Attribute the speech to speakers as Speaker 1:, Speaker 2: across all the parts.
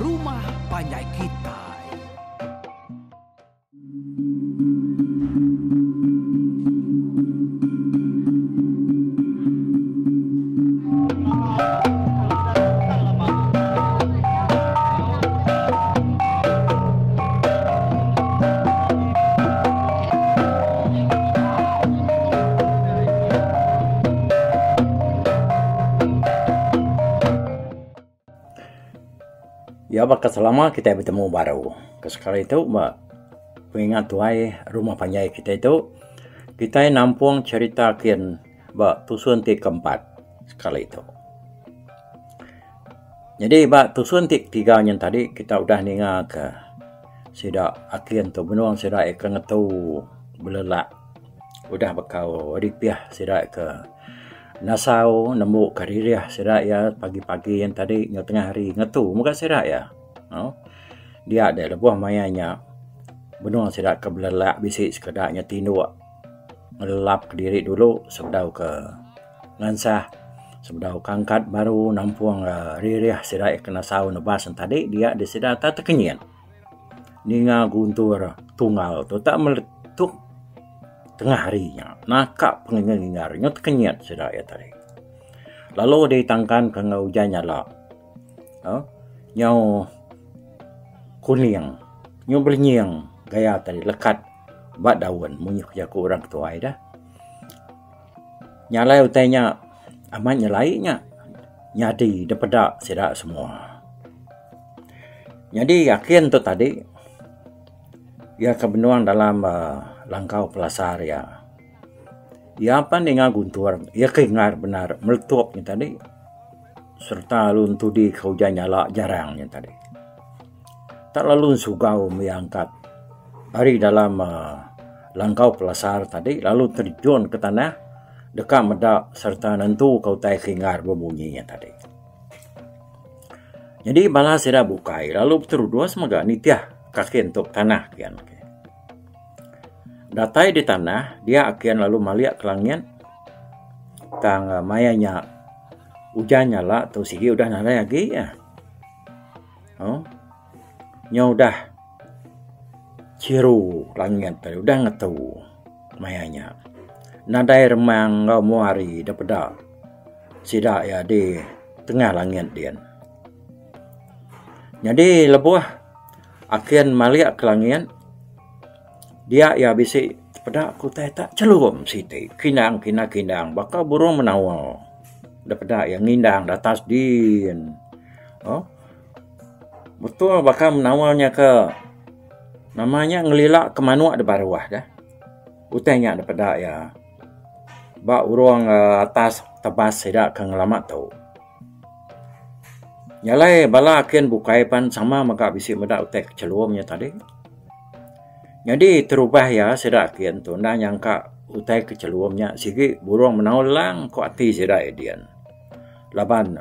Speaker 1: rumah panjai kitai.
Speaker 2: Iya baka selama kitai betemu baru. Ke sekali tu ba pengingat tuai rumah panjai kitai tu kitai nampung cherita kin ba tusun ti keempat sekali tu. Nyadi ba tusun ti ketiga nyen tadi kita udah ninga ka sida akin tu benung sida ke ngetu belelak udah bekau ripih sida ke Nasau nembu ka ririh sida iya pagi-pagi yen tadi enggau tengah hari ngetu mega sida iya. Au dia deh lebuh maya nya benung sida ke belelak bisi sekeda nya tinduk ngelap kediri dulu sebedau ke ngansah sebedau ke angkat baru nampung uhh ririh sida ke nasau nebas ne tadi dia deh sida tekenyit. Ninga guntur tunggal tu tak meletup tengah hari nya naka pengingar nyu tekenyit sida iya tadi. Lalu ditangkan ke enggau ujan nyala uhh nyau kuning nyu belenying gaya tadi lekat ba daun munyi ku jaku orang tuai deh. Nya alai utai nya amat nyelai nya nyadi da peda sida semua. Nyadi akin tu tadi iya ke benung dalam uhh langkau pelasar iya. Iya pan ninga guntur iya ke ingat bendar meletup nya tadi sereta lalu entudi ke ujan nyala jarang nya tadi. Tak lalu sugau mih angkat ari dalam uhh langkau pelasar tadi lalu terjun ke tanah deka meda sereta nentu ka utai ke ingat bemunyi nya tadi. Nyadi bala sida bukai lalu beterudus mega nitih kaki entuk tanah kian. Datai di tanah dia akin lalu malik ke langit tang maya nya ujan nyala tu sigi udah nadai agi ah. Au nyau udah chiru langit tu udah ngetu maya nya. Nadai remang enggau mua hari da peda sida iya di tengah langit din. Nyadi lebuh akin malik ke langit dia iya bisi peda ku utai tak chelum siti kindang kindang kindang baka burung menawa da peda iya ngindang da atas din. Uhh betul baka menawa nya ke nama nya ngelila ke manuk da baruh deh. Utai nya da peda iya ba urung atas tebas sida ke ngelama tu. Nya alai bala akin bukai pan sama mega bisi meda utai ke chelum nya tadi. Nyadi terubah iya sida akin tu enda nyangka utai ke chelum nya sigi burung menaul lang ku ati sida din. Laban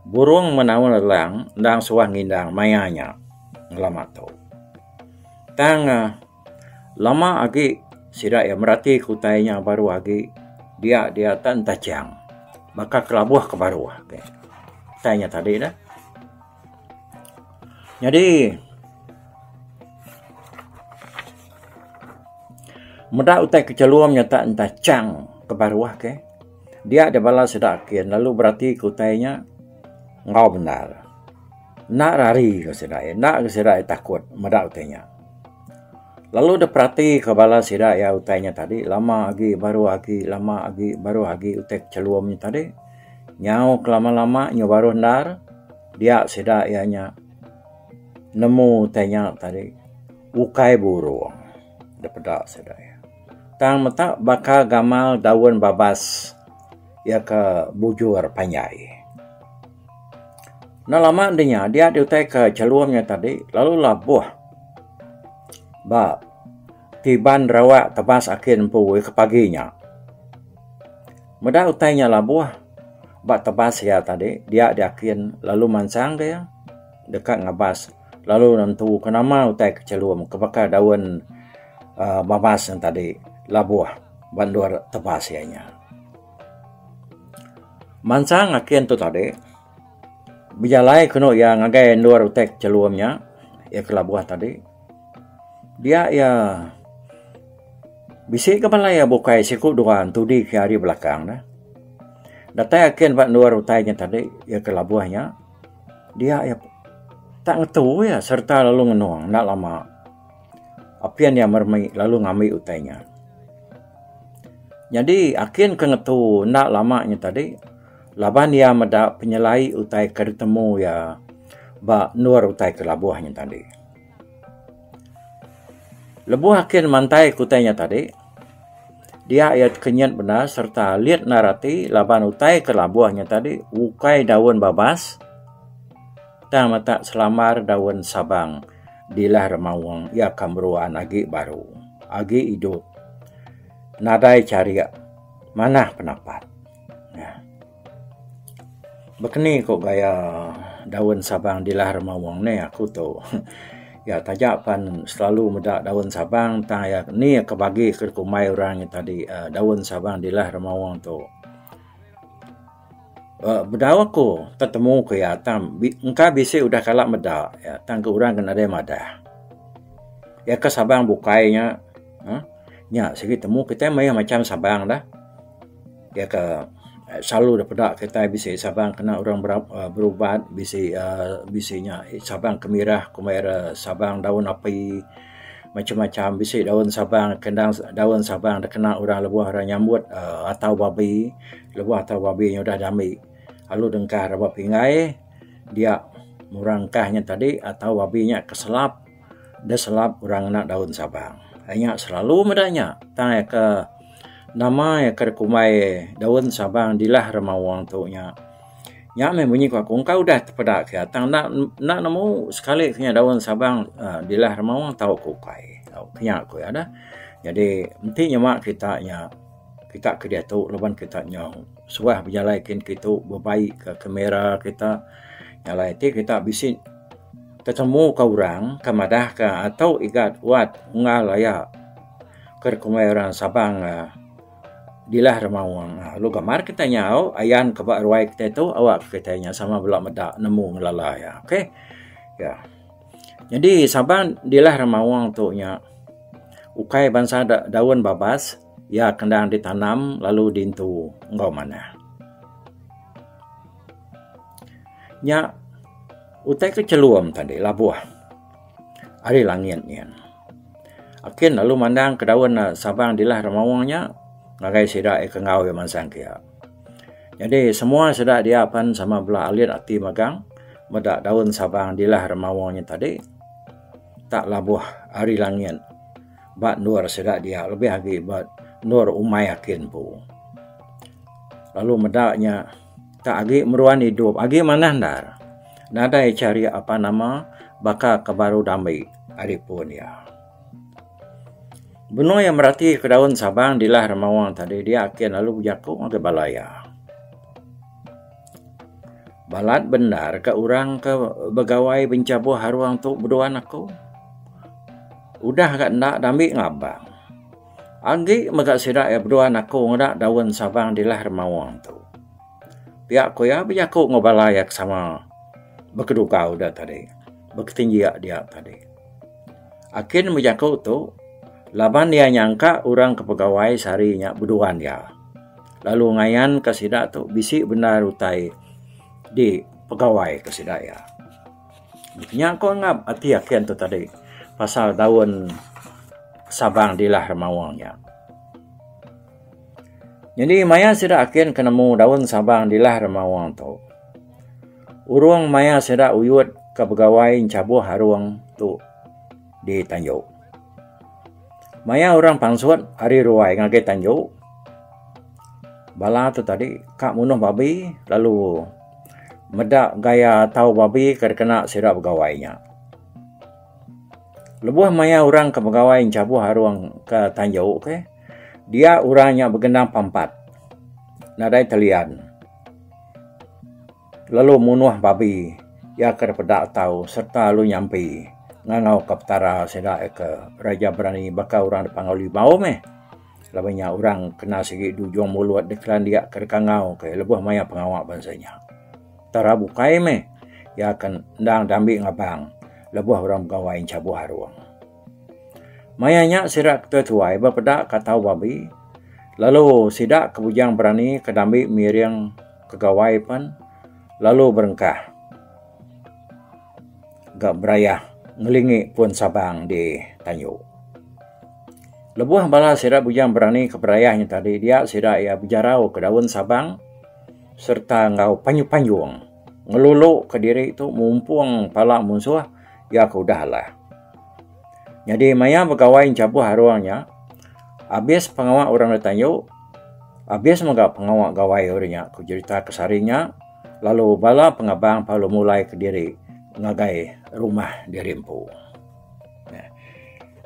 Speaker 2: burung menaul lang endang suah ngindang maya nya ngelama tu. Tang Lama agi sida iya merati ke utai nya baru agi dia dia tak entachang baka kelabuh ke baruh agi utai nya tadi dah. Nyadi meda utai ke chelum nya tak entachang ke baruh agi dia deh bala sida kin lalu berati ke utai nya enggau bendar. Enda rari ke sida iya enda ke sida iya takut meda utai nya. Lalu dep perati ke bala sida iya utai nya tadi lama agi baru agi lama agi baru agi utai ke chelum nya tadi nyau ke lama lama nyau baru endar dia sida iya nya nemu utai nya tadi ukai burung dep peda sida iya. Tang meta baka gamal daun babas iya ke bujur panjai. Enda lama enda nya dia utai ke chelum nya tadi lalu labuh ba tiban rawak tebas akin empu ke pagi nya. Meda utai nya labuh ba tebas iya tadi dia diakin lalu mansang ke iya deka ngabas lalu nentu ke nama utai ke chelum ke baka daun uhh babas ne tadi labuh ba endur tebas iya nya. Mansang akin tu tadi. Bejalai kenu iya ngagai endur utai ke chelum nya, iya ke labuh tadi. Dia iya bisi ga bala iya bukai siku dua entudi ke ari belakang ne. Datai akin ba endur utai nya tadi iya ke labuh nya dia iya tak ngetu iya sereta lalu ngenung enda lama. Apin iya meremi lalu ngambi utai nya. Nyadi akin ke ngetu enda lama nya tadi laban iya meda penyelai utai ke ditemu iya ba endur utai ke labuh nya tadi. Lebuh akin mantai ke utai nya tadi, dia iya tekenyit bendar sereta alit endar ati laban utai ke labuh nya tadi ukai daun babas tang meta selambar daun sabang dilah remaung iya ke meruan agi baru agi idup nadai charik manah penapat. Baka ni ku gaya daun sabang dilah remaung neh aku tu. Iya taja pan selalu meda daun sabang tang iya ni ke bagi ke kumbai orang nya tadi uhh daun sabang dilah remaung tu. uhh Bedau aku tetemu ku iya tang engka bisi udah kala meda iya tang ke orang ke nadai madah. Iya ke sabang bukai nya uhh nya sigi temu kitai mayuh macam sabang dah. Iya ke selalu da peda kitai bisi sabang kena orang berubat bisi uhh bisi nya sabang ke mirah kumbai re sabang daun api macam macam bisi daun sabang kendang daun sabang da kena orang lebuh ra nyambut uhh atau babi lebuh atau babi nya udah diambi lalu dengkah re ba pinggai dia orang engkah nya tadi atau babi nya ke selap da selap orang ngena daun sabang. Inya selalu meda nya tang iya ke nama iya ke dikumbai daun sabang dilah remaung tu nya. Nya meh munyi ku aku engka udah tepeda ke tang enda enda nemu sekali ke nya daun sabang uhh dilah remaung tau ke ukai. Nya ku iya dah. Jadi enti nyema kita nya kita ke diatu laban kita nyau suah bejalai kin kitu bebai ka kamera kita nya alai ti kita bisi. Tetemu ka orang ke madah ka ato igat wat unggal aya ke dikumbai orang Sabang uhh dilah remaung lalu gambar kita nyau ayan ka ba ruai kita tu awak ka kita nya sama bela meda nemu ngelala iya ok. Ya. Nyadi Sabang dilah remaung tu nya ukai bansa daun babas iya ke endang ditanam lalu diintu enggau manah. Nya utai ke chelum tadi labuh ari langit nyin. Akin lalu mandang ke daun sabang dilah remaung nya ngagai sida ke enggau iya mansang kiya. Nyadi semua sida dia pan sama bela alit ati magang meda daun sabang dilah remaung nya tadi tak labuh ari langit ba endur sida dia lebih agi ba endur umai akin empu. Lalu meda nya tak agi meruan idup agi manah endar. Nadai chari apa nama baka ke baru dambi ari pun iya. Benung iya merati ke daun sabang dilah remaung tadi dia akin lalu bejaku ngagai bala iya. Balat bendar ka orang ke begawai benchabuh arung tu beduan aku. Udah ga enda dambi ngabang. Agi mega sida iya beduan aku ngena daun sabang dilah remaung tu. Pia ku iya bejaku enggau bala iya ke sama bekedugau da tadi, beketinjik dia tadi. Akin bejaku tu laban iya nyangka orang ke pegawai sehari nya beduan iya lalu ngayanka sida tu bisi bendar utai di pegawai ke sida iya. Nya ko ngap ati akin tu tadi pasal daun sabang dilah remaung nya. Nyadi maya sida akin ke nemu daun sabang dilah remaung tu urung maya sida uyut ke begawai enchabuh arung tu di tanju. Maya orang pansut ari ruai ngagai tanju bala tu tadi ka munuh babi lalu meda gaya tau babi ke dikena sida begawai nya. Lebuh maya orang ke begawai enchabuh arung ke tanju ke, dia orang nya begendang pampat nadai telian lalu munuh babi iya ke dipeda tau sereta lalu nyampi ngangau ka petara sida ke raja berani baka orang da Panggau Libau meh. Laban nya orang kena sigi di ujung mulut dikelandik ke dikangau ke lebuh maya pengawa bansa nya. Petara bukai meh. Iya ke endang diambi ngabang lebuh orang begawai enchabuh arung. Maya nya sida ke tuai-tuai bepeda ka tau babi lalu sida ke bujang berani ke diambi miring ke gawai pen lalu berengkah ga berayah ngelingi pun sabang di tanju. Lebuh bala sida bujang berani ke berayah nya tadi dia sida iya bejarau ke daun sabang sereta enggau panjung-panjung ngelulu ke diri tu mumpung pala munsuh iya ke udah alah. Nyadi maya begawai enchabuh arung nya abis pengawa orang da tanju abis mega pengawa gawai orang nya ku jerita ke sehari nya lalu bala pengabang lalu mulai kediri ngagai rumah diri empu.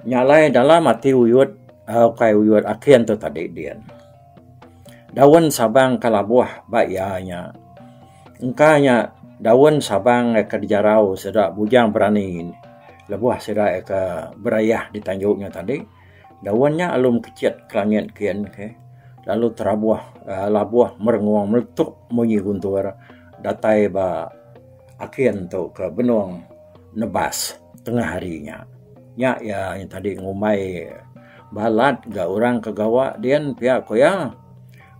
Speaker 2: Nya alai dalam ati uyut ukai uyut akin tu tadi din. Daun sabang ke labuh ba iya nya. Engka nya daun sabang ke dijarau sida bujang berani lebuh sida ke berayah di tanju nya tadi. Daun nya lalu mekechit ke langit kin ke lalu terabuh uhh labuh merengung meletup munyi guntur datai ba akin tu ke benung nebas tengah hari nya. Nya iya tadi ngumbai balat ga orang ke gawa din pia ku iya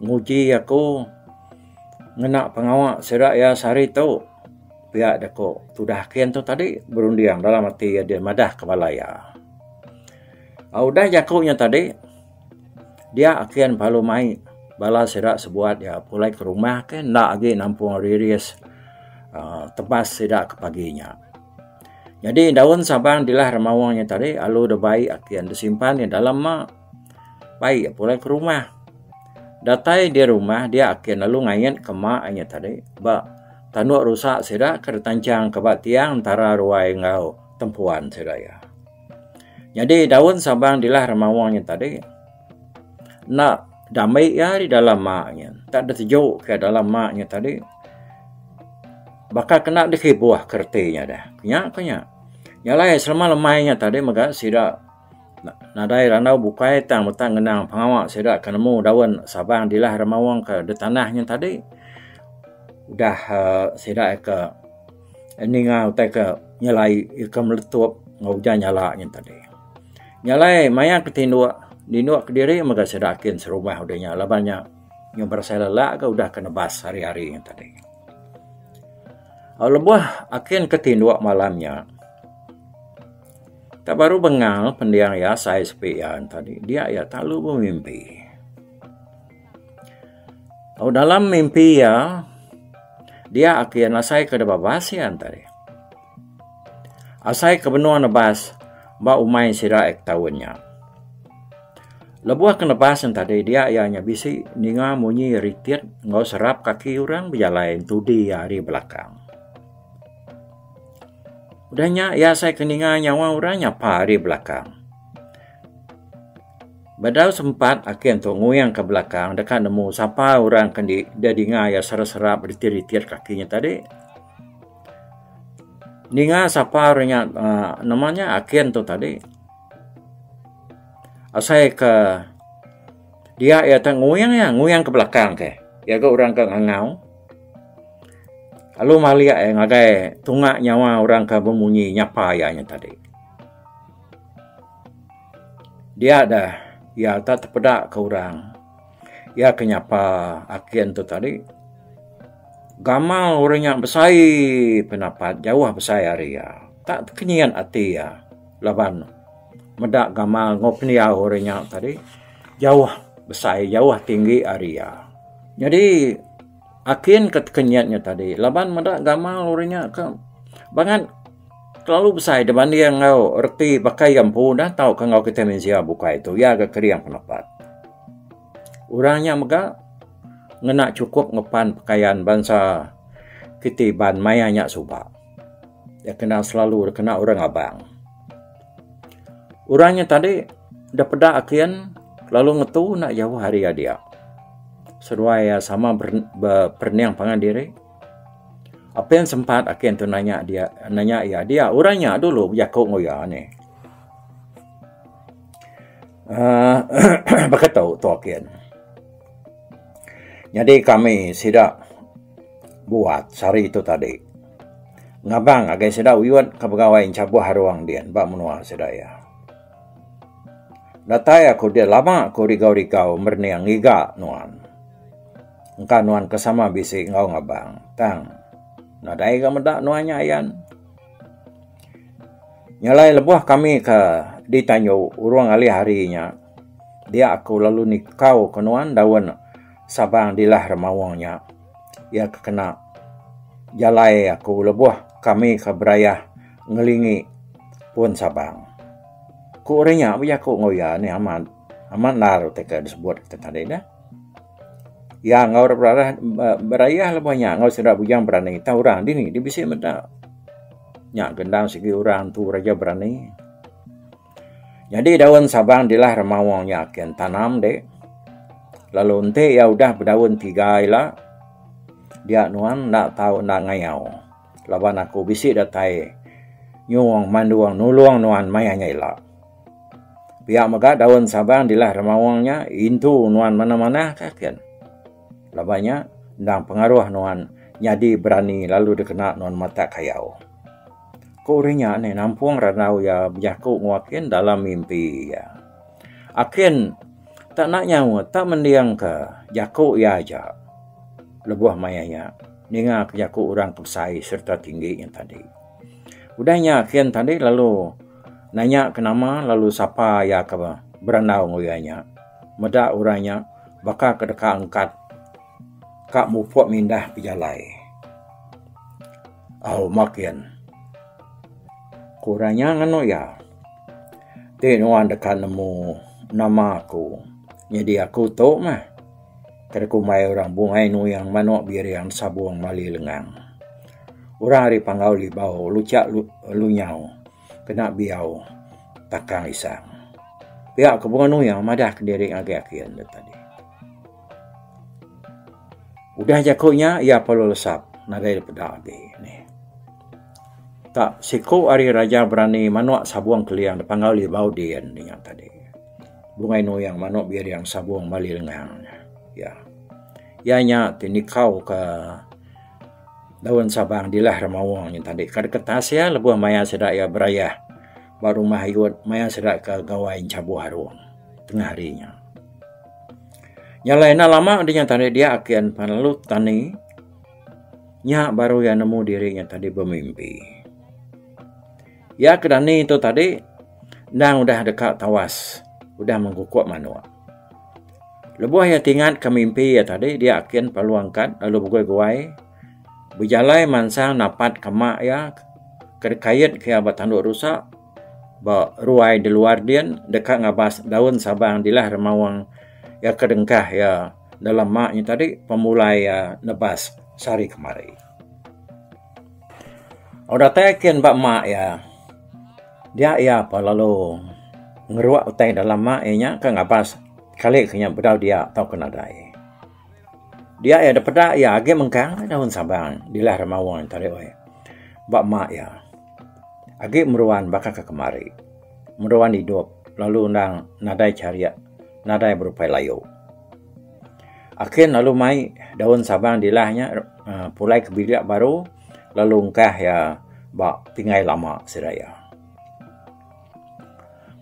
Speaker 2: nguji aku ngena pengawa sida iya sehari tu pia da ku tudah akin tu tadi berunding dalam ati iya din madah ke bala iya. Udah jaku nya tadi dia akin perlu mai bala sida sebuat iya pulai ke rumah ke enda agi nampung riris uhh tebas sida ke pagi nya. Nyadi daun sabang dilah remaung nya tadi alu da bai akin disimpan iya dalam ma bai iya pulai ke rumah. Datai di rumah dia akin lalu ngait ke ma nya tadi ba tanduk rusa sida ke ditanchang ke ba tiang entara ruai enggau tempuan sida iya. Nyadi daun sabang dilah remaung nya tadi enda dambi iya di dalam ma nya. Tak diteju ke dalam ma nya tadi. Baka kena dikibuh ke reti nya deh. Nya ku nya. Nya alai selama lemai nya tadi mega sida nadai randau bukai tang betang ngenang pengawa sida ke nemu daun sabang dilah remaung ke di tanah nya tadi udah uhh sida ke ninga utai ke nyelai ke meletup enggau ujan nyala nya tadi. Nya alai maya ke tinduk, tinduk kediri mega sida akin serumah udah nya laban nya. Nyau berasai lelak ga udah ke nebas hari-hari nya tadi. Lebuh akin ke tinduk malam nya, tak baru bengal pending iya asai sepi iya tadi dia iya talalu bemimpi. Dalam mimpi iya, dia akin asai ke dibabas iya tadi. Asai ke benung nebas ba umai sida ek taun nya. Lebuh ke nebas ne tadi dia iya nya bisi ninga munyi ritit enggau serap kaki orang bejalai entudi iya ari belakang. Udah nya iya asai ke ninga nyawa orang nyapa ari belakang. Bedau sempat akin tu nguyang ke belakang deka nemu sapa orang ke dinga iya serap-serap ritit-ritit kaki nya tadi. Ninga sapa orang nya uhh nama nya akin tu tadi asai ke dia iya te nguyang iya nguyang ke belakang ke iya ga orang ke ngangau lalu malik iya ngagai tunga nyawa orang ke bemunyi nyapa iya nya tadi. Dia da iya te tepeda ke orang. Iya ke nyapa akin tu tadi gamal orang nya besai penapat jauh besai ari iya. Tak tekenyit ati iya laban meda gamal enggau pendiau orang nya tadi jauh besai jauh tinggi ari iya. Nyadi akin ke tekenyit nya tadi laban meda gamal orang nya ke bangat kelalu besai dibanding enggau reti baka iya empu dah tauka enggau kitai mensia bukai tu iya ga kering penapat. Orang nya mega ngena chukup ngepan pekayan bansa kiti Iban maya nya suba. Iya kena selalu kena orang abang. Orang nya tadi da peda akin lalu ngetu enda jauh ari iya dia. Seduai iya sama beperening pangan diri. Apin sempat akin tu nanya dia nanya iya dia orang nya dulu bejaku enggau iya nih. uhh Baka tu kin. Nyadi kami sida buat sehari tu tadi. Ngabang ngagai sida uyut ke begawai enchabuh arung din ba menua sida iya. Datai aku din lama aku rigau-rigau merening ngiga nuan. Engka nuan ke sama bisi enggau ngabang tang nadai ga meda nuan nya ayan. Nyalai lebuh kami ke ditanju urung alih hari nya dia aku lalu nikau ke nuan daun sabang dilah remaung nya. Iya ke kena jalai aku lebuh kami ke berayah ngelingi pun sabang. Ku orang nya bejaku enggau iya nih amat, amat endar utai ke disebut kita tadi dah. Iya enggau berayah berayah lebuh nya enggau sida bujang berani tang orang dini dih bisi meda. Nya gendang sigi orang entu raja berani. Nyadi daun sabang dilah remaung nya akin tanam dik. Lalu enti iya udah bedaun tiga ila dia nuan enda tau enda ngayau laban aku bisi datai nyuong mandung nulung nuan maya nya ila. Pia mega daun sabang dilah remaung nya intu nuan manah-manah ka akin. Laban nya endang pengaruh nuan nyadi berani lalu dikena nuan matak kayau. Ku orang nya neh nampung randau iya bejaku enggau akin dalam mimpi iya. Akin tak enda nyaut tak mendingka jaku iya aja lebuh maya nya ninga ke jaku orang ke besai sereta tinggi nya tadi. Udah nya akin tadi lalu nanya ke nama lalu sapa iya ke berandau enggau iya nya. Meda orang nya baka ke deka angkat ka mupuk mindah pejalai. Au makin. Ku orang nya nganu iya. Ti nuan deka nemu nama aku nyadi aku tu mah ke dikumbai orang Bungai Nuyang Manok Biring Sabung Mali Lengang. Orang ari Panggau Libau Luchak Lunyau kena biau Takang Isang. Pia ke Bungai Nuyang madah kediri ngagai akin ne tadi. Udah jaku nya iya perlu lesap nadai dipeda agi nih. Tak siku ari raja berani manok sabung keling da panggau libau din nya tadi. Bungai nuyang manok biring sabung mali lengang iya. Iya nya ti nikau ka daun sabang dilah remaung nya tadi ka diketas iya lebuh maya sida iya berayah ba rumah ayut maya sida ka gawai enchabuh arung tengah hari nya. Nya alai enda lama deh nya tadi dia akin pan lalu tani nya baru iya nemu diri nya tadi bemimpi. Iya ke dani tu tadi endang udah deka tawas udah mengkukuk manuk. Lebuh iya tingat ke mimpi iya tadi dia akin perlu angkat lalu begui-guai bejalai mansang napat ke mak iya ke dikait ke iya ba tandu rusa. Ba ruai di luar din deka ngabas daun sabang dilah remaung iya ke dengkah iya dalam ma nya tadi pemulai iya nebas sehari kemari. Au datai kin ba ma iya dia iya pa lalu ngeruk utai dalam ma iya nya ke ngabas kali ke nya bedau dia tauka nadai. Dia iya da peda iya agi mengkang daun sabang dilah remaung tadi ba ma iya. Agi meruan baka ke kemari. Meruan idup lalu endang nadai charik nadai berupai layu. Akin lalu mai daun sabang dilah nya uhh pulai ke bilik baru lalu engkah iya ba pingai lama sida iya.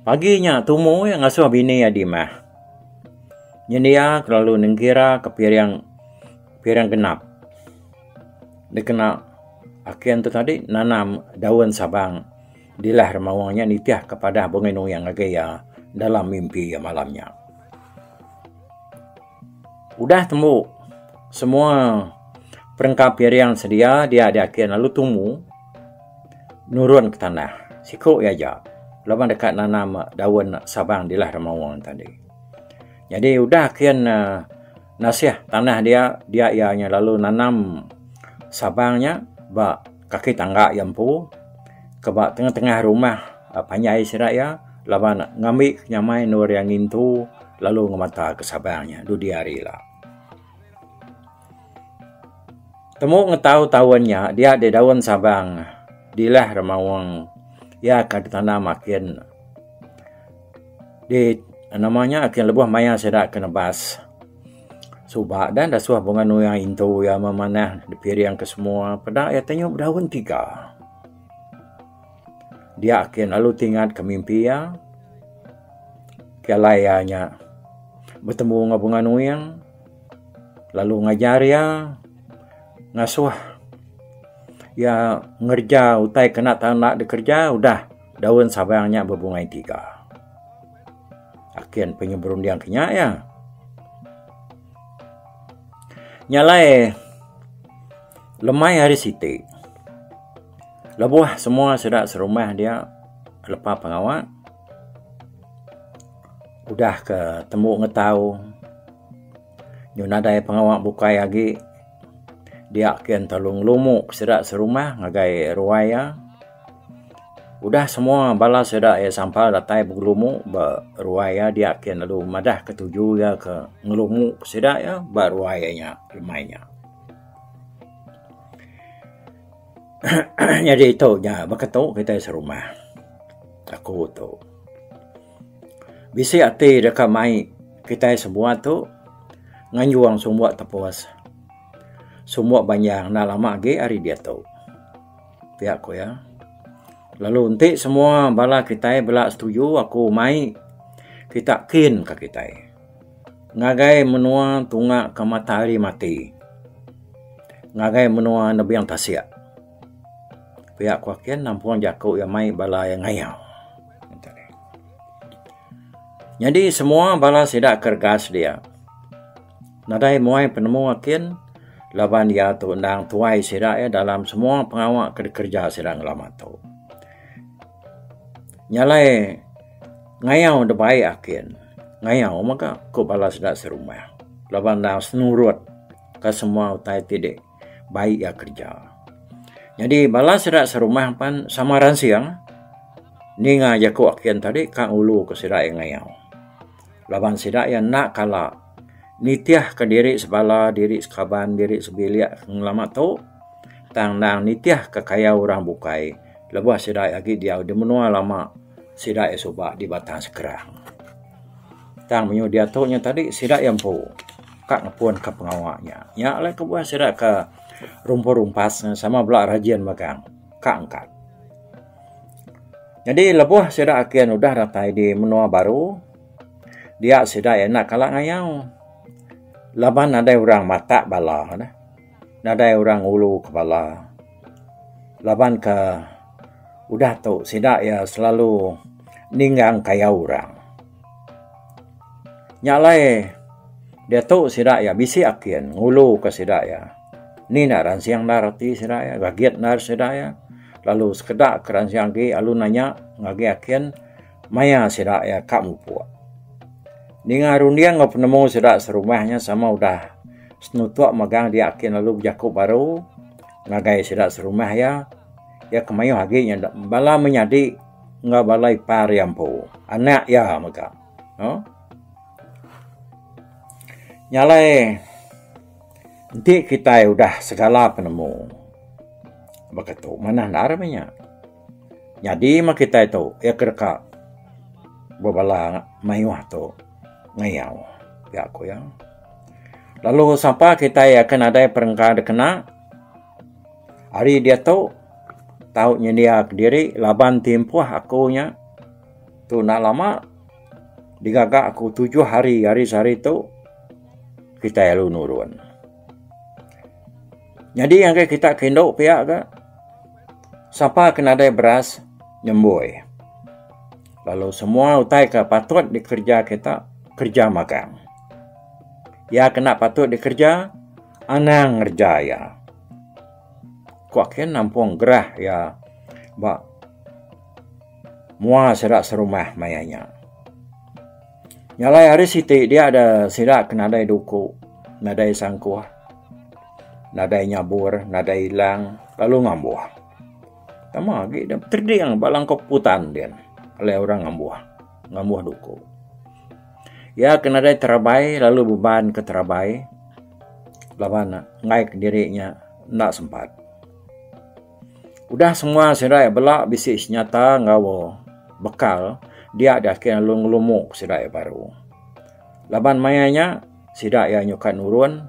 Speaker 2: Pagi nya tumu iya ngasuh bini iya dimah. Nyendia ke lalu nengkira ke piring piring genap. Dikena akin tu tadi nanam daun sabang dilah remaung nya nitih ke padah Bungai Nuyang ngagai iya dalam mimpi iya malam nya. Udah tembu semua perengka piring sedia dia diakin lalu tumu nurun ke tanah siku iya aja laban deka nanam daun sabang dilah remaung tadi. Nyadi udah akin ne nasih tanah dia, dia iya nya lalu nanam sabang nya ba kaki tangga iya empu ke ba tengah-tengah rumah panjai sida iya laban ngambi nyamai endur iya ngintu lalu ngemata ke sabang nya dudi hari ila. Temu ngetau taun nya dia deh daun sabang dilah remaung iya ka ditanam akin di nama nya akin lebuh maya sida ke nebas suba dan dasuh bunga nuyang intu iya memanah dipiring ke semua peda iya tanyu bedaun tiga. Dia kin lalu tingat ke mimpi iya. Ke alai iya nya betemu enggau Bunga Nuing lalu ngajar iya ngasuh iya ngereja utai ke enda tau enda dikereja udah daun sabang nya bebungai tiga. Akin penyu berunding ke nya iya. Nya alai lemai hari siti lebuh semua sida serumah dia lepa pengawa udah ke tembu ngetau nyu nadai pengawa bukai agi dia kin telu ngelumu sida serumah ngagai ruai iya. Udah semua bala sida iya sampal datai begelumu ba ruai iya dia kin lalu madah ke tuju iya ke ngelumu sida iya ba ruai iya nya lemai nya. Nyadi tu nya baka tu kitai serumah aku tu. Bisi ati deka mai kitai sebuat tu nganjung sumbok tepus sumbok banjang enda lama agi ari diatu. Pia ku iya. Lalu enti semua bala kitai bela setuju aku mai kita kin ka kitai ngagai menua tunga ke matahari mati ngagai menua nebing tasik. Pia ku akin nampung jaku iya mai bala iya ngayau. Nyadi semua bala sida ke regas dia. Nadai muai penemu akin laban iya tu endang tuai sida iya dalam semua pengawa ke dikereja sida ngelama tu. Nya alai ngayau da bai akin ngayau mega ku bala sida serumah laban endang senurut ka semua utai ti di bai iya kereja. Nyadi bala sida serumah pan sama ransing ninga jaku akin tadi ka ngulu ka sida iya ngayau. Laban sida iya enda kala nitihka diri sebala, diri sekaban, diri sebilik ngelama tu tang endang nitihka kayau orang bukai lebuh sida iya agi diau di menua lama sida iya suba di Batang Sekerang. Tang menyuh diatu nya tadi sida iya empu ka ngepunka pengawa nya. Nya alai kebuah sida ke rumpas-rumpas sama bela rajin magang ka angkat. Nyadi lebuh sida akin udah datai di menua baru dia sida iya enda kala ngayau laban nadai orang matak bala neh nadai orang ngulu ke bala laban ke udah tu sida iya selalu ninggang kayau orang. Nya alai diatu sida iya bisi akin ngulu ke sida iya. Ni enda ransing endar ati sida iya gagit endar sida iya. Lalu sekeda ke ransing agi lalu nanya ngagai akin maya sida iya ka mupuk. Ninga runding enggau penemu sida serumah nya sama udah senutuk megang dia akin lalu bejaku baru ngagai sida serumah iya. Iya ke mayuh agi nya bala menyadi enggau bala ipar iya empu anak iya mega. Nya alai enti kitai udah segala penemu. Baka tu manah endar meh nya. Nyadi meh kitai tu iya ke deka bebala mayuh tu ngayau pia ku iya. Lalu sapa kitai akan nadai perengka dikena ari diatu tau nyendia kediri laban timpuh aku nya tu enda lama digaga aku tujuh hari ari sehari tu kitai lalu nurun. Nyadi ngagai kita ke indu pia ga sapa ke nadai beras nyembui lalu semua utai ke patut dikereja kita kereja magang. Iya ke enda patut dikereja anang ngereja iya. Ku akin nampung gerah iya ba mua sida serumah maya nya. Nya alai hari siti dia da sida ke nadai duku, nadai sangkuh, nadai nyabur, nadai ilang lalu ngambuh. Tama agi da beterding ba langkau putan din alai orang ngambuh, ngambuh duku. Iya ke nadai terabai lalu beban ke terabai laban enggai kediri nya enda sempat. Udah semua sida iya bela bisi senyata enggau bekal dia deh ake lalu ngelumu sida iya baru. Laban maya nya sida iya nyukat nurun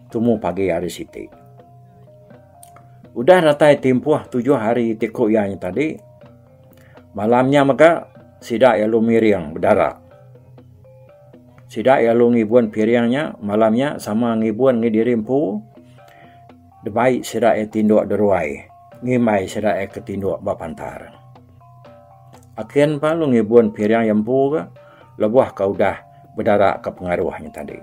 Speaker 2: tumu pagi hari siti. Udah datai timpuh tujuh hari ti ku iya nya tadi. Malam nya mega sida iya lalu miring bedara. Sida iya lalu ngibun piring nya malam nya sama ngibun ngi diri empu dibai sida iya tinduk deruai ngimbai sida iya ke tinduk ba pantar. Akin pa lalu ngibun piring iya empu ga lebuh ka udah bedara ka pengaruh nya tadi.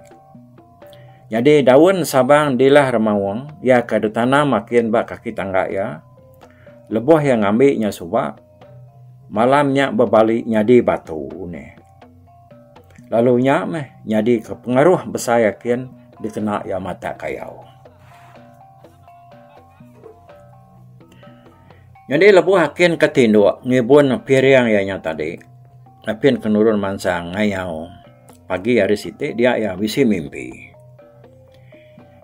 Speaker 2: Nyadi daun sabang dilah remaung iya ke ditanam akin ba kaki tangga iya lebuh iya ngambi nya suba malam nya bebali nyadi batu nih. Lalu nya meh nyadi ke pengaruh besai akin dikena iya matak kayau. Nyadi lebuh akin ke tinduk ngibun piring iya nya tadi apin ke nurun mansang ngayau pagi hari siti dia iya bisi mimpi.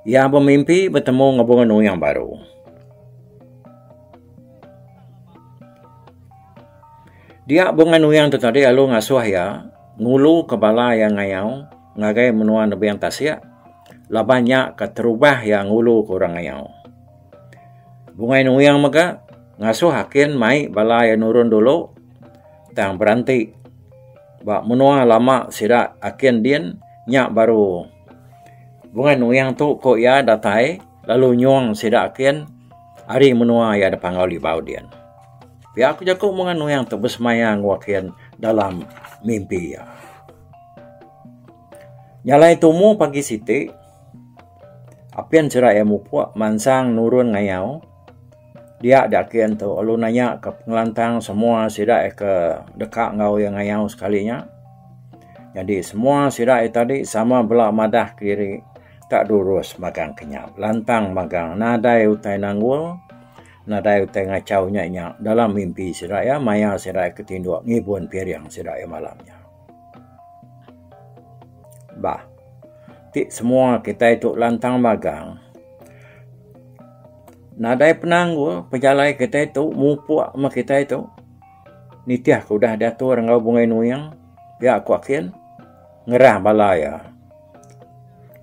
Speaker 2: Iya bemimpi betemu enggau bunga nuyang baru. Dia bunga nuyang tu tadi lalu ngasuh iya ngulu ke bala iya ngayau ngagai menua nebing tasik laban nya keterubah iya ngulu ke orang ngayau. Bungai Nuing mega ngasuh akin mai bala iya nurun dulu tang beranti ba menua lama sida akin din nya baru Bungai Nuing tu ku iya datai lalu nyung sida akin ari menua iya da Panggau Libau din. Pia ku jaku Bungai Nuing tu besemaya enggau akin dalam mimpi iya. Jalai tumu pagi siti. Apin sida iya mupuk mansang nurun ngayau dia diakin tu lalu nanya ka pengelantang semua sida iya ke deka enggau iya ngayau sekali nya. Nyadi semua sida iya tadi sama bela madah kediri tak rurus magang kenyap lantang magang nadai utai nanggul nadai utai ngachau nya nya dalam mimpi sida iya maya sida iya ke tinduk ngibun piring sida iya malam nya. Bah. Ti semua kitai tu lantang magang. Nadai penanggul pejalai kitai tu mupuk meh kitai tu nitih ke udah diatur enggau Bungai Nuing pia ku akin ngerah bala iya.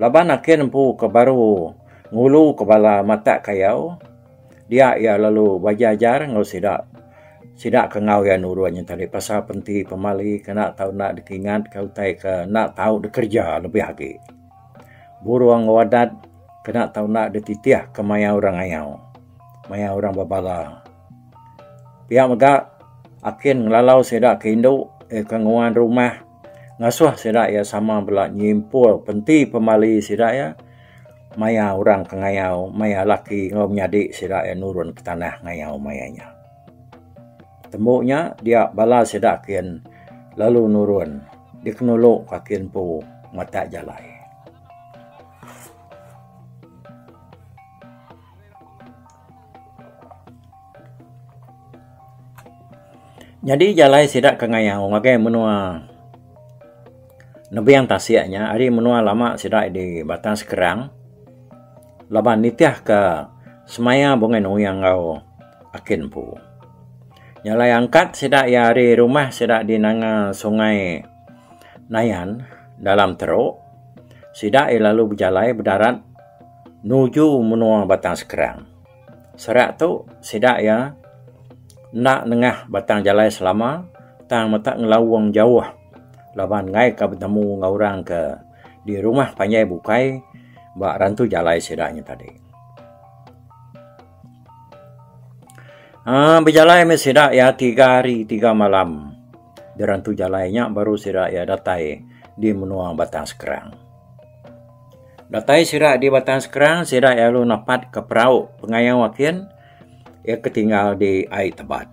Speaker 2: Laban akin empu ke baru ngulu ke bala matak kayau dia iya lalu beajar-ajar enggau sida. Sida ke enggau iya nurun nya tadi pasal penti pemali ke enda tau enda dikingat ka utai ke enda tau dikereja lebih agi. Burung enggau adat ke enda tau enda dititih ke maya orang ngayau, maya orang bebala. Pia mega akin ngelalau sida ke indu ke nguan rumah ngasuh sida iya sama bela nyimpul penti pemali sida iya maya orang ke ngayau maya laki enggau menyadi sida iya nurun ke tanah ngayau maya nya. Tembu nya dia bala sida kin lalu nurun dikenulu ka kin empu matak jalai. Nyadi jalai sida ke ngayau ngagai menua nebing tasik nya ari menua lama sida di Batang Skrang laban nitih ka semaya Bungai Nuing enggau Akin empu. Nya alai angkat sida iya ari rumah sida di nanga Sungai Nayan dalam Terok, sida iya lalu bejalai bedarat nuju menua Batang Skrang. Serak tu sida iya enda nengah batang jalai selama tang meta ngelaung jauh laban enggai ka betemu enggau orang ke di rumah panjai bukai ba rantu jalai sida nya tadi. Aaa bejalai meh sida iya tiga hari tiga malam dirantu jalai nya baru sida iya datai di menua Batang Skrang. Datai sida di Batang Skrang sida iya lalu napat ka perau pengayau akin iya ke tinggal di ai tebat.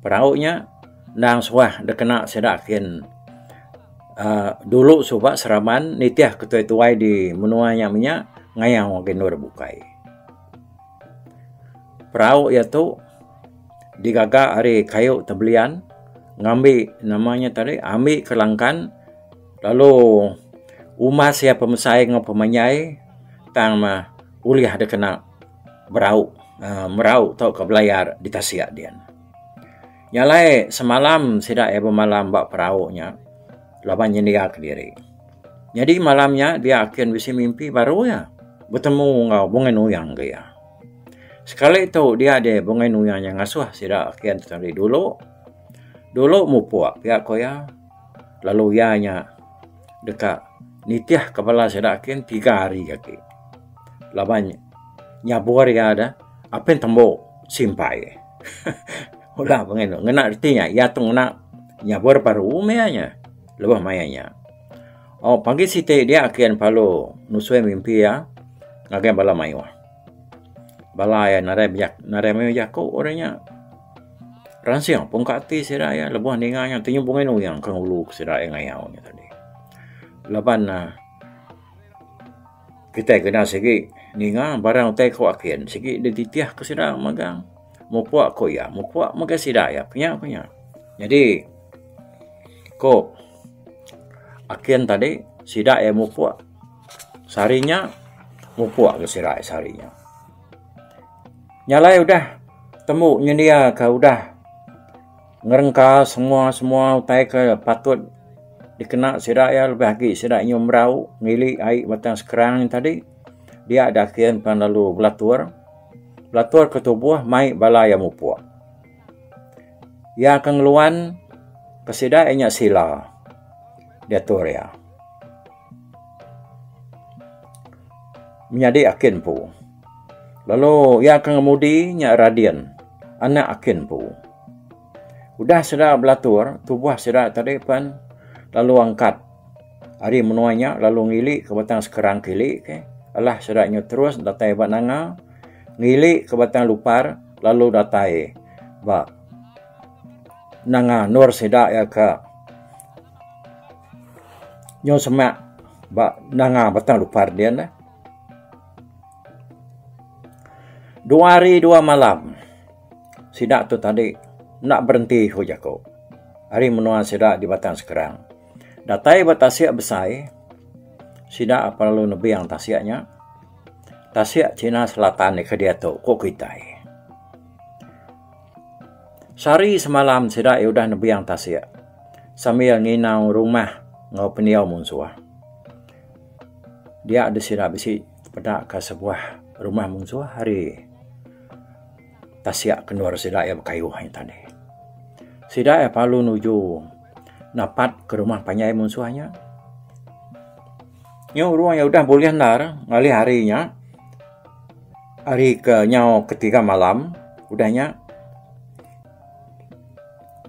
Speaker 2: Perau nya endang suah dikena sida akin aaa dulu suba seraban nitih ketuai-tuai di menua nya menya ngayau agi endur bukai. Perau iya tu digaga ari kayu tebelian ngambi nama nya tadi ambi ke langkan lalu umas iya pemesai enggau pemanjai tang meh ulih dikena berau uhh merau tauka belayar di tasik din. Nya alai semalam sida iya bemalam ba perau nya laban nyendia kediri. Nyadi malam nya dia akin bisi mimpi baru iya betemu enggau Bungai Nuyang ke iya. Sekali tu dia deh Bungai Nuyang nya ngasuh sida akin tu tadi dulu. Dulu mupuk pia ko iya lalu iya nya deka nitih ka bala sida kin tiga hari agi laban nyabur iya da apin tembu simpai. Ulah penginu ngena reti nya iya tu ngena nyabur baru meh iya nya lebuh maya nya. Oh pagi siti dia kin perlu nusui mimpi iya ngagai bala mayuh. Bala iya nadai nadai mayuh jaku orang nya. Ransing pungka ati sida iya lebuh ninga nya ti nyebung nuyang ke ngulu ke sida iya ngayau nya tadi. Laban ne kitai kena sigi ninga barang utai ku akin sigi dititih ke sida magang. Mupuk ku iya mupuk mega sida iya ku nya ku nya. Nyadi ku akin tadi sida iya mupuk sehari nya mupuk ke sida sehari nya. Nya alai udah tembu nyendiaka udah ngerengka semua-semua utai ke patut dikena sida iya lebih agi sida nyu merau ngili ai Batang Skrang nya tadi dia dakin pan lalu belatur. Belatur ke tubuh mai bala iya mupuk. Iya ke ngeluan ke sida iya nya sila diatur iya. Menyadi akin empu. Lalu iya ke ngemudi nya Radin anak akin empu. Udah sida belatur tubuh sida tadi pen lalu angkat ari menua nya lalu ngili ke Batang Skrang kili ke alah sida nyu terus datai ba nanga ngili ke Batang Lupar lalu datai ba nanga endur sida iya ke nyu semak ba nanga Batang Lupar din eh. Dua hari dua malam sida tu tadi enda berenti ku jaku ari menua sida di Batang Skrang. Datai ba tasik besai sida perlu nebing tasik nya. Tasik China Selatan ke diatu ku kitai. Sehari semalam sida iya udah nebing tasik sambil nginau rumah enggau pendiau munsuh. Dia deh sida bisi peda ka sebuah rumah munsuh ari tasik ke endur sida iya bekayuh nya tadi. Sida iya perlu nuju napat ke rumah panjai munsuh nya. Nyau urung iya udah bulih endar ngalih hari nya hari ke nyau ketiga malam udah nya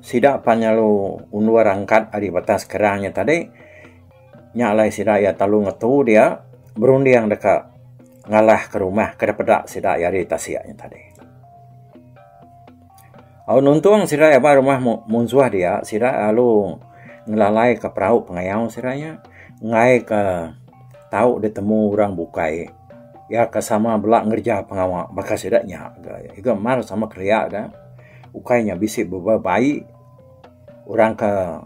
Speaker 2: sida pan lalu undur angkat ari batas kerang nya tadi nya alai sida iya telu ngetu dia berunding deka ngalah ke rumah ke dipeda sida iya ari tasik nya tadi. Au nuntung sida iya ba rumah munsuh dia sida lalu ngelalai ka perau pengayau sida nya enggai ka tau ditemu orang bukai iya ka sama bela ngereja pengawa baka sida nya ga. Iga mar sama kelia ga ukai nya bisi bebai orang ka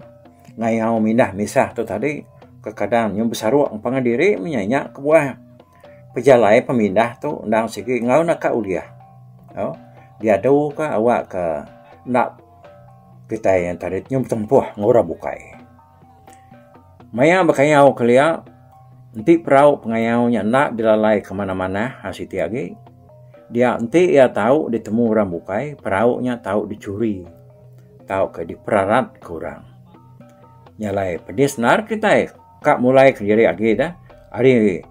Speaker 2: ngayau mindah misah tu tadi kekadang nyau besaruk pangan diri meh nya. Nya kebuah pejalai pemindah tu endang sigi enggau naka ulih au diadu ka awak ka enda kitai yang tadi nyau betempuh enggau orang bukai. Maya bekayau kelia enti perau pengayau nya enda dilalai ke manah-manah hal siti agi dia enti iya tau ditemu orang bukai perau nya tau dichuri tauka diperarat ke orang. Nya alai pedis endar kitai ka mulai kediri agi da ari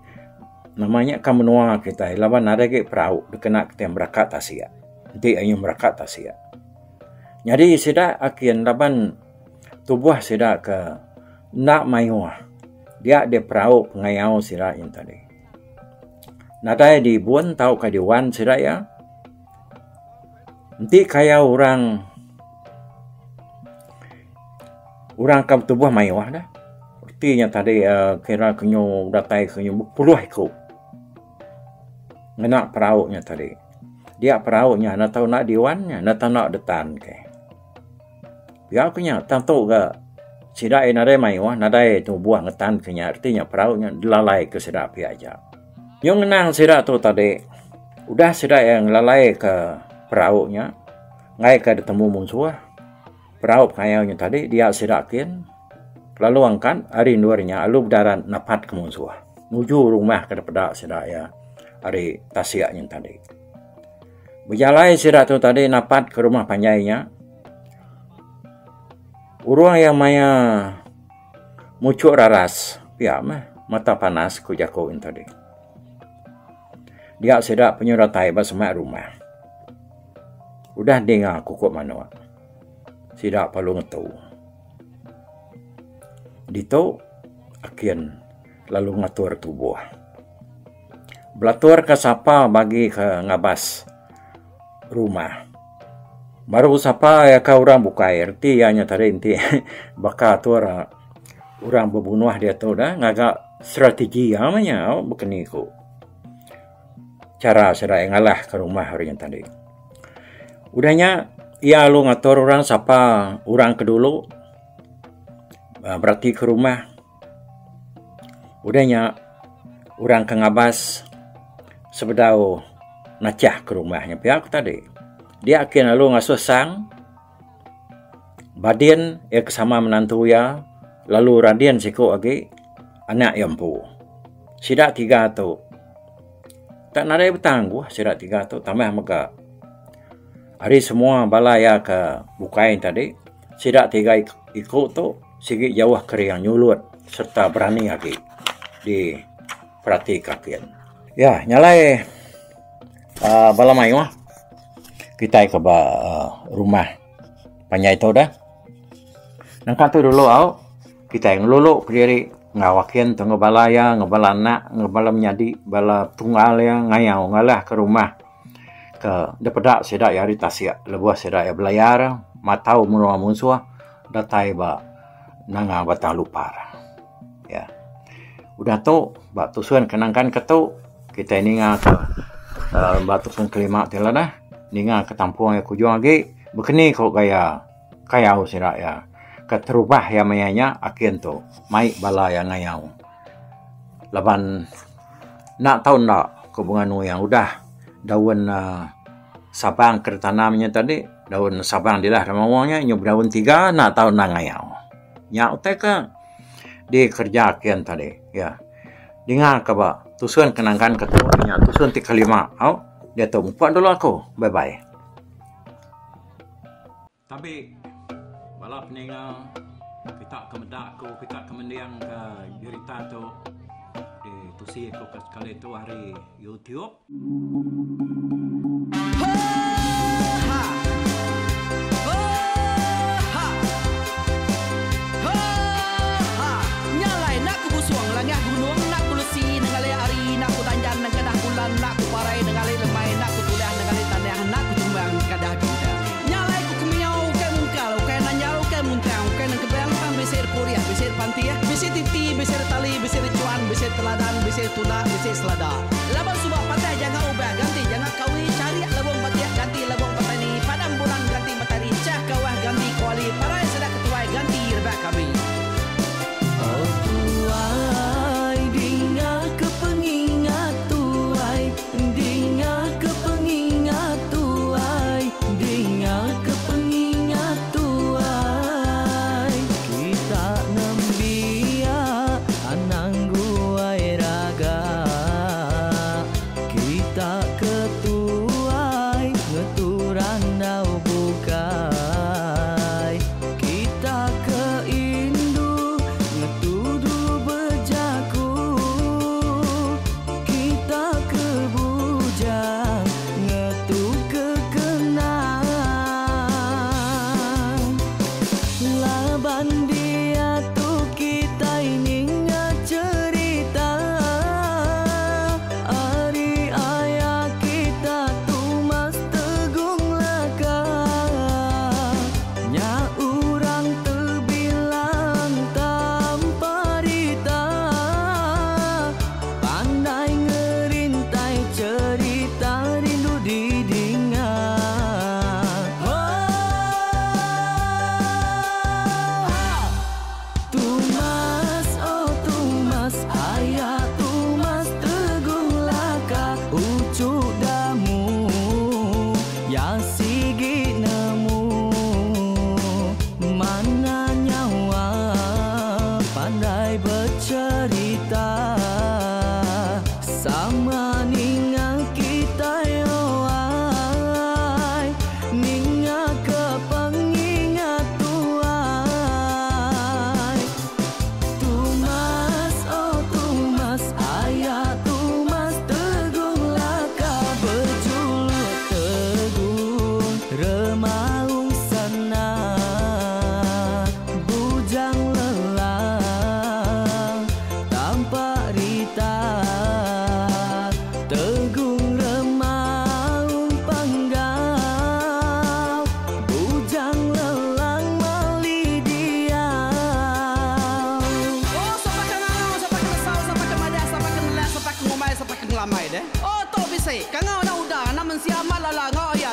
Speaker 2: nama nya ka menua kitai laban nadai agi perau dikena kitai meraka tasik enti ayu meraka tasik. Nyadi sida akin laban tubuh sida ke enda mayuh dia deh perau pengayau sida yen tadi. Nadai dibun tauka diwan sida iya. Enti kayau orang orang ke betubuh mayuh deh reti nya tadi uhh kira ke nyu datai ke nyu bepuluh iku ngena perau nya tadi. Dia perau nya enda tau enda diwan nya enda tau enda ditan ke. Pia ku nya tang tu ga sida iya nadai mayuh nadai tubuh ngetan ke nya reti nya perau nya dilalai ke sida pia aja. Nyau ngenang sida tu tadi udah sida iya ngelalai ke perau nya enggai ka ditemu munsuh perau pengayau nya tadi dia sida kin lalu angkat ari endur nya lalu bedarat napat ke munsuh nuju rumah ke dipeda sida iya ari tasik nya tadi. Bejalai sida tu tadi napat ke rumah panjai nya. Urung iya maya muchuk raras pia meh mata panas ku jaku yen tadi. Dia sida penyu datai ba semak rumah. Udah dinga kukuk manuk sida perlu ngetu. Ditu akin lalu ngatur tubuh. Belatur ka sapa bagi ke ngabas rumah. Baru sapa iya ka orang bukai reti iya nya tadi enti baka atur orang bebunuh diatu dah ngaga strategi iya meh nya baka ni ku chara sida iya ngalah ka rumah orang nya tadi. Udah nya iya lalu ngatur orang sapa orang ke dulu berati ke rumah. Udah nya orang ke ngabas sebedau nachah ke rumah nya pia ku tadi. Dia kin lalu ngasuh sang Badin iya ke sama menantu iya lalu Radin siku agi anak iya empu. Sida tiga tu tak nadai betangguh sida tiga tu tambah mega ari semua bala iya ke bukai tadi sida tiga iku tu sigi jauh kering nyulut sereta berani agi di peratika kin. Ya nyalai uhh bala mayuh kitai ke ba rumah panjai tu deh. Nengka tu dulu au kitai ngelulu kediri enggau akin tu enggau bala iya enggau bala anak enggau bala menyadi bala tunggal iya ngayau ngalah ke rumah ke dipeda sida iya ari tasik lebuh sida iya belayar matau menua munsuh datai ba Nanga Batang Lupar. Ya. Udah tu ba tusun ke nangkan ke tu kitai ninga ke uhh ba tusun kelima ti lah dah ninga ke tampung iya ke ujung agi bekeni ko gaya kayau sida iya keterubah iya maya nya akin tu mai bala iya ngayau laban enda tau enda ku bunga nuing udah daun uhh sabang ke ditanam nya tadi daun sabang dilah da maong nya nyau bedaun tiga enda tau enda ngayau. Nya utai ke dikereja kin tadi iya. Dinga ka ba tusun ke nangkan ke tu nya tusun ti kelima au diatu mupuk dulu aku. Bye bye. Tabi bala peninga kita ke meda aku kita ke mending ka jerita tu ditusi aku ke sekali tu ari YouTube.
Speaker 1: Laban suba patah janga ubah ganti janga kawi charik lebong batik ganti lebong petani padam bulan ganti matari chah kawah ganti kuali parai sida ketuai ganti rebak kami.
Speaker 3: Oh tuai dinga ke pengingat tuai dinga ke pengingat tuai dinga ke pengingat tuai kita nembiak anang guai raga. Kita ke tuai.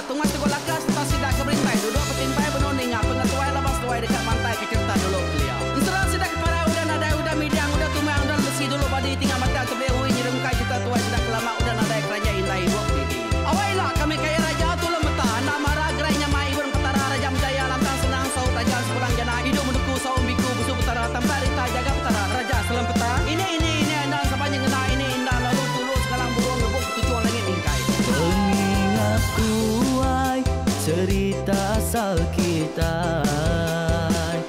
Speaker 1: Tumas Teguh Laka sereta sida ke berintai duduk betimpai benung ninga pengetuai laban seduai deka mantai ke cherita dulu kelia. Ensera sida ke parai udah nadai udah midang udah tumang udah lesi dulu badi tinggal batang tebeli ui nyerungkai cherita tuai sida ke lama udah nadai keranjai indai ibuk didi. Awai ila kami kaya raja tulung meta enda mara gerai nyamai ibun petara raja menjaya lantang senang saut raja sepulang jana idup menuku saum biku busu petara tampak rita jaga petara raja selem peta ini ini ini enda saban nyengena ini inda lalu tulu sengalang burung ngebuk ketuchung langit mingkai.
Speaker 3: Pengingat tuai cerita asal kitai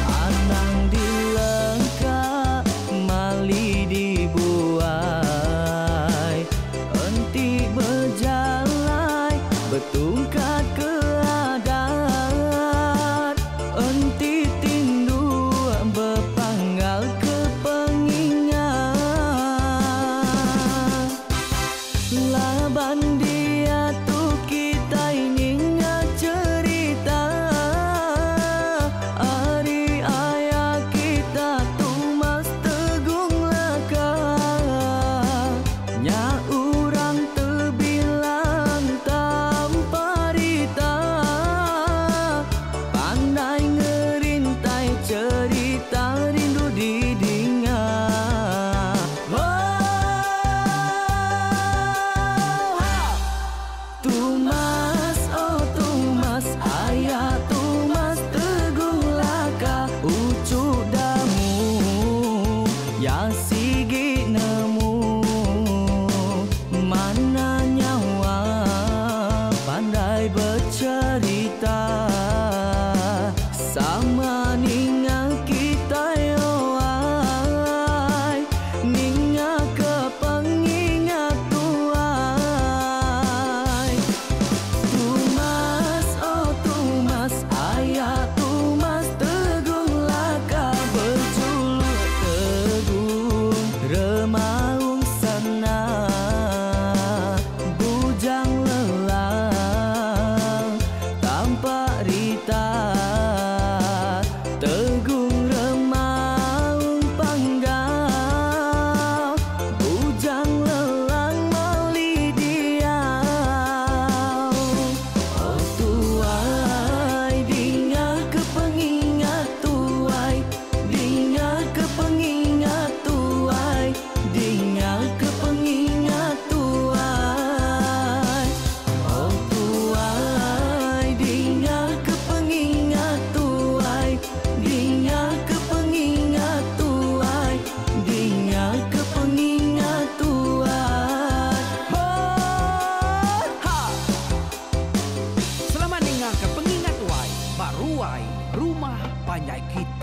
Speaker 3: Anang dilengka mali dibuai Enti bejalai betungkat ke adat Enti tindu bepanggal ke pengingat Laban diatu kitai ninga cherita ari aya kita Tumas Tegung Laka Nya urang tebilang tampa rita Pandai ngerintai cherita rindu didinga. Tumas oh Tumas aya Tumas Teguh Laka uchu damu ya sigi nemu mana nyawa pandai becherita sama ninga kitai oai ninga ke pengingat tuai Tumas oh Tumas aya Tumas Tegung Laka bejuluk Tegung Remaung Sana Bujang Lelang Tampak Rita Tegung Remaung Panggau Bujang Lelang Mali Diau Oh tuai dinga ke pengingat tuai Dinga ke pengingat tuai Dinga ke pengingat tuai Oh tuai dinga ke pengingat tuai Dinga ke pengingat tuai Dinga ke pengingat tuai
Speaker 1: Ho ha! Selamat ninga ke pengingat tuai ba ruai rumah panjai kita.